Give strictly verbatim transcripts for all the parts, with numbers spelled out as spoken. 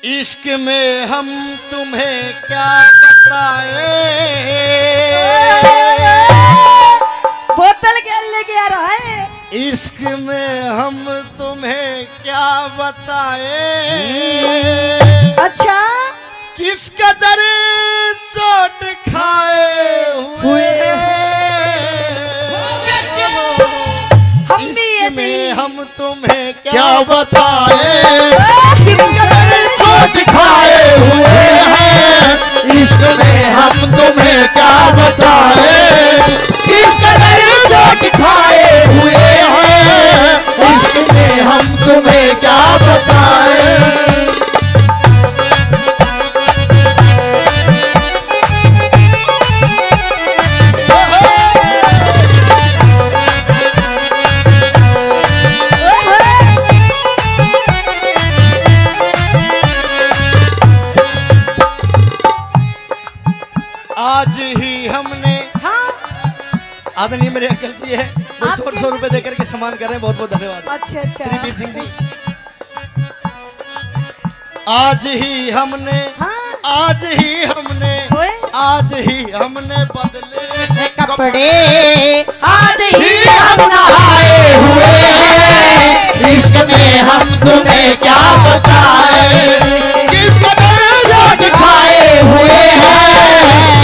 इश्क में हम तुम्हें क्या बताएं। बोतल के लेके आ रहा है। इश्क में हम तुम्हें क्या बताएं। अच्छा। किस कदर चोट खाए हुए हैं। हम भी इश्क ऐसे में ही। हम तुम्हें क्या बताएं, किस कदर चोट खाए हुए हैं। इश्क में हम तुम्हें क्या बताएं, किस कदर चोट खाए हुए हैं। इश्क में हम तुम्हें क्या बताएं। आज ही हमने हाँ। आदरणीय मेरे अंकल जी है, वो सौ आपके सौ रुपए देकर के सम्मान कर रहे हैं। बहुत बहुत धन्यवाद। अच्छा, अच्छा। श्री बीर सिंह जी। आज ही हमने हाँ। आज ही हमने ओए। आज ही हमने बदले कपड़े। आज ही हम नहाए हुए हैं, इश्क में हम तुम्हें क्या बताएं। किस कदर चोट खाए हुए हैं,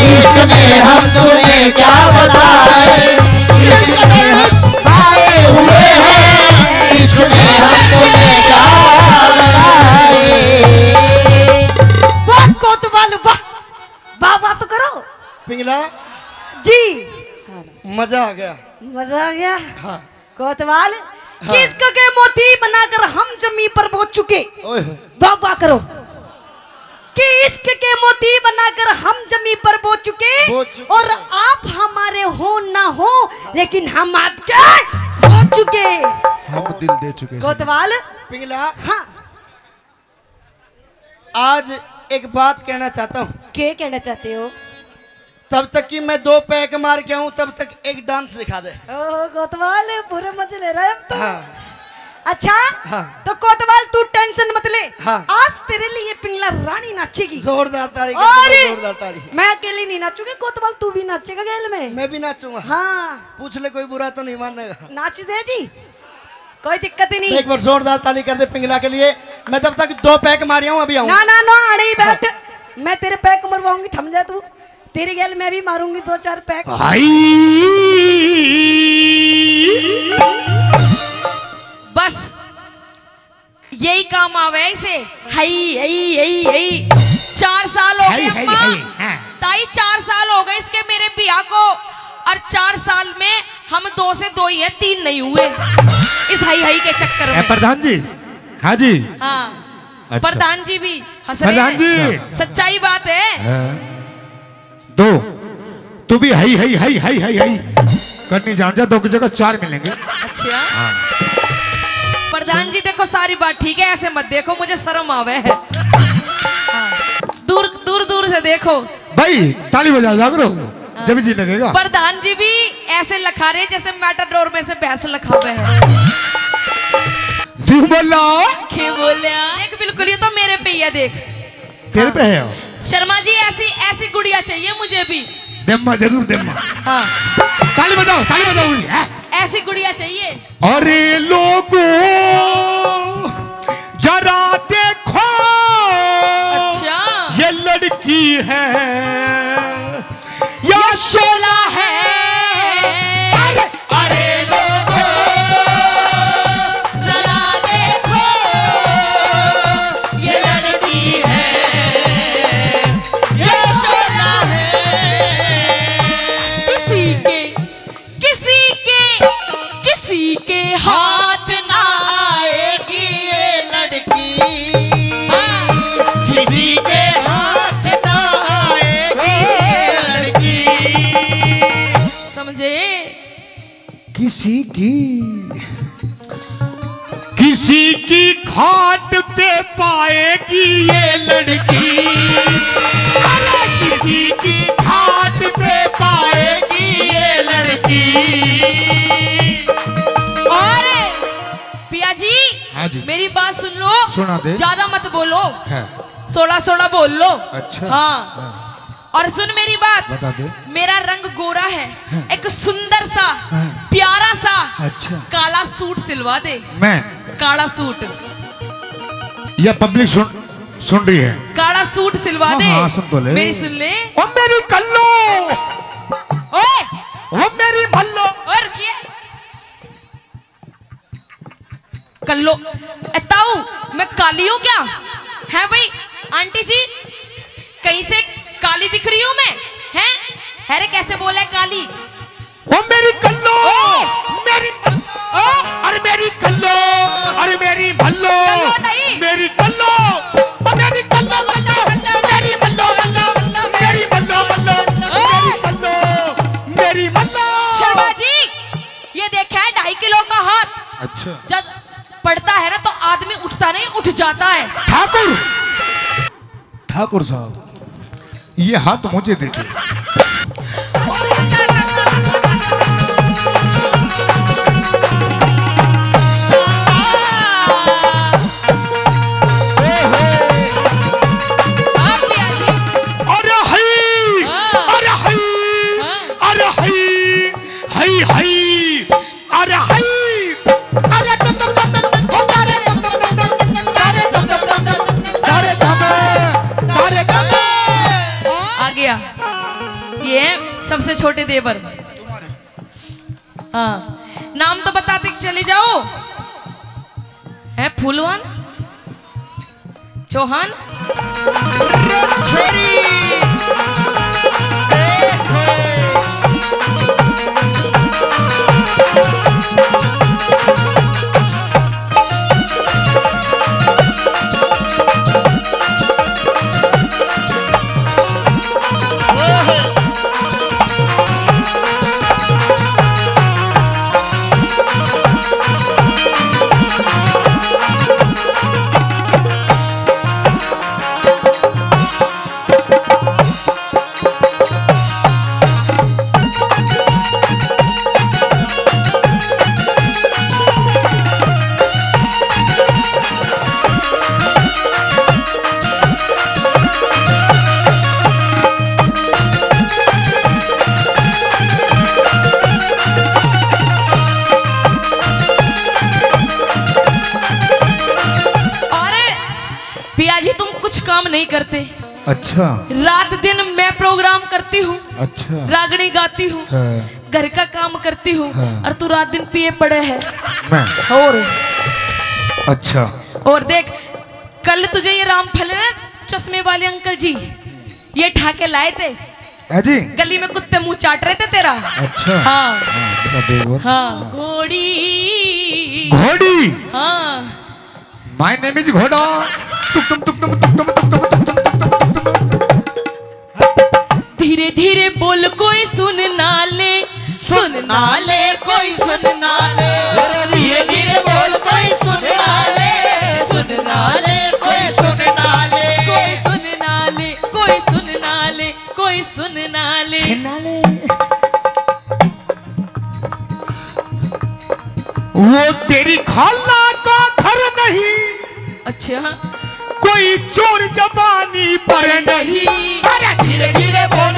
इश्क में हम तुम्हें क्या बताएं। किस कदर खाए हुए हैं, इश्क में हम तुम्हें क्या बताएं। वाह कोतवाल, वाह, वाह, वाह तो करो। पिंगला जी। मजा आ गया। मजा आ गया। हाँ। कोतवाल, हाँ। कि इश्क के मोती बनाकर हम जमी पर बोझ चुके। ओए होए। वाह, वाह करो। कि इश्क के मोती बनाकर हम जमी पर बोझ चुके। बोझ चुके। और आप हमारे हो ना हो, लेकिन हम आपके हो चुके। हम दिल दे चुके। कोतवाल। पिंगला। हाँ। आज एक बात कहना चाहता हूँ। क्या कहना चाहते हो? तब तक कि मैं दो पैक मार के आऊं, तब तक एक डांस दिखा दे। ओहो, कोतवाल पूरे मजे ले रहा है अब तो। हाँ। अच्छा, हाँ। तो कोतवाल तू टेंशन मत ले। हाँ। आज तेरे लिए पिंगला रानी नाचेगी। जोरदार ताली कर दो, और जोरदार ताली। मैं अकेली नहीं नाचूंगी, कोतवाल तू भी नाचेगा गेल में। मैं भी नाचूंगा। हाँ। पूछ ले, कोई बुरा तो नहीं मानेगा। नाच दे जी। कोई दिक्कत ही नहीं। एक बार जोरदार ताली कर दे पिंगला के लिए। मैं तब तक दो पैक मार आऊं, अभी आऊं। ना, ना, ना, अड़े ही बैठ। हाँ। मैं तेरे पैक मरवाऊंगी, थम जा तू। तेरे गैल मैं भी मारूंगी दो चार पैक। हाय। बस यही काम आवे इसे। हई, हई, हई, हई। चार साल हो गए हाय, हाय, अम्मा। हाय, हाँ। ताई, चार साल हो गए इसके मेरे ब्याह को, और चार साल में हम दो से दो ही हैं, तीन नहीं हुए इस हई हई के चक्कर ए, में। प्रधान जी। हाँ जी। हाँ। अच्छा। प्रधान जी भी हंस रहे प्रधान हैं। जी। सच्चाई बात है। हाँ। दो। तू भी हई, हई, हई, हई, हई, हई करनी जान जा, दो की जगह चार मिलेंगे। अच्छा। हाँ। प्रधान जी, देखो, सारी बात ठीक है, ऐसे मत देखो, मुझे शर्म आवे है। हाँ। दूर, दूर, दूर से देखो। भाई, ताली बजा जा करो, हाँ। जब जी लगेगा। प्रधान जी भी ऐसे लखा रहे जैसे मेटाडोर में से भैंस लखावे है। क्यों बोला? के बोलिया? देख, बिल्कुल, ये तो मेरे पे ही है, देख। तेरे पे है। शर्मा जी, ऐसी, ऐसी गुड़िया चाहिए मुझे भी। देम्मा, जरूर देम्मा। हाँ। ताली बजाओ, ताली बजाओ, हैं? ऐसी गुड़िया चाहिए। अरे लोगो, जरा देखो, अच्छा। ये लड़की है या शोला है? अरे, अरे लोगो, जरा देखो, ये लड़की है, ये शोला है। किसी के, किसी के, किसी के हाथ ना आएगी ये लड़की। हाँ। किसी के हाथ ना आएगी ये लड़की। समझे? किसी की, किसी की खाट पे पाएगी ये लड़की। अरे किसी की खाट पे पाएगी ये लड़की। और पिया जी, हाँ जी। मेरी बात सुन लो। सुना दे। ज्यादा मत बोलो। हाँ। सोलह सोलह बोल लो। अच्छा। हाँ। हाँ। और सुन मेरी बात, बता दे। मेरा रंग गोरा है, हाँ। एक सुंदर सा, हाँ। प्यारा सा, अच्छा। काला सूट सिलवा दे। मैं? काला सूट। यह पब्लिक सुन, सुन रही है। काला सूट सिलवा हाँ, दे। हाँ, सुन तो ले। मेरी सुन ले। ओ मेरी कल्लो। ओए। ओ मेरी मल्लो। और रुकिए। कल्लो। ए, ताऊ, मैं काली हूँ क्या? है भाई, आंटी जी, कहीं से काली दिख रही हूँ मैं? हैं? अरे, कैसे बोला है काली? ओ मेरी कल्लो, ओए! मेरी, ओए! अरे मेरी कल्लो, अरे मेरी भल्लो, कल्लो नहीं। मेरी कल्लो, ओ मेरी कल्लो, कल्लो, मेरी भल्लो, भल्लो, मेरी भल्लो, भल्लो, ओए! मेरी कल्लो, मेरी भल्लो। शर्मा जी, ये देखा है ढाई किलो का हाथ। अच्छा। जब पड़ता है ना तो आदमी उठता नहीं, उठ जाता है। ठाकुर, ठाकुर साहब, ये हाथ मुझे दे दे। हाँ, भैया जी। अरे हई, हाँ। अरे हई, हाँ। अरे हई, हई, हई। अरे हई, अरे तुम, तुम, तुम, तुम, तुम, अरे तुम, तुम, तुम, तुम, अरे तुम, तुम, तुम, तुम, अरे तुम, अरे तुम। आ गया, ये है सबसे छोटे देवर। हाँ, नाम तो बताते चले जाओ। है फूलवान, चौहान। छोरी। अरे पिया जी, तुम कुछ काम नहीं करते। अच्छा। रात दिन मैं प्रोग्राम करती हूँ, अच्छा। रागनी गाती हूँ, हाँ। घर का काम करती हूँ, हाँ। और तू रात दिन पिए पड़े है। मैं? और? अच्छा। और देख, कल तुझे ये रामफल है ना, चश्मे वाले अंकल जी, ये ठा के लाए थे। है जी? गली में कुत्ते मुंह चाट रहे थे तेरा। अच्छा। हाँ। हाँ, बता दे वो। हाँ, हाँ। घोड़ी। घोड़ी? हाँ। My name is घोड़ा। टुक टुम, टुक टुम, टुक टुम, टुक टुम। धीरे धीरे बोल, कोई सुन ना ले, सुन ना ले, कोई सुन ना ले। धीरे धीरे बोल, कोई सुन ना ले, सुन ना ले, कोई सुन ना ले। कोई सुन ना ले, कोई सुन ना ले, कोई सुन ना ले। वो तेरी खाला का घर नहीं। अच्छा। कोई चोर जबानी पर नहीं। अरे धीरे धीरे बोल,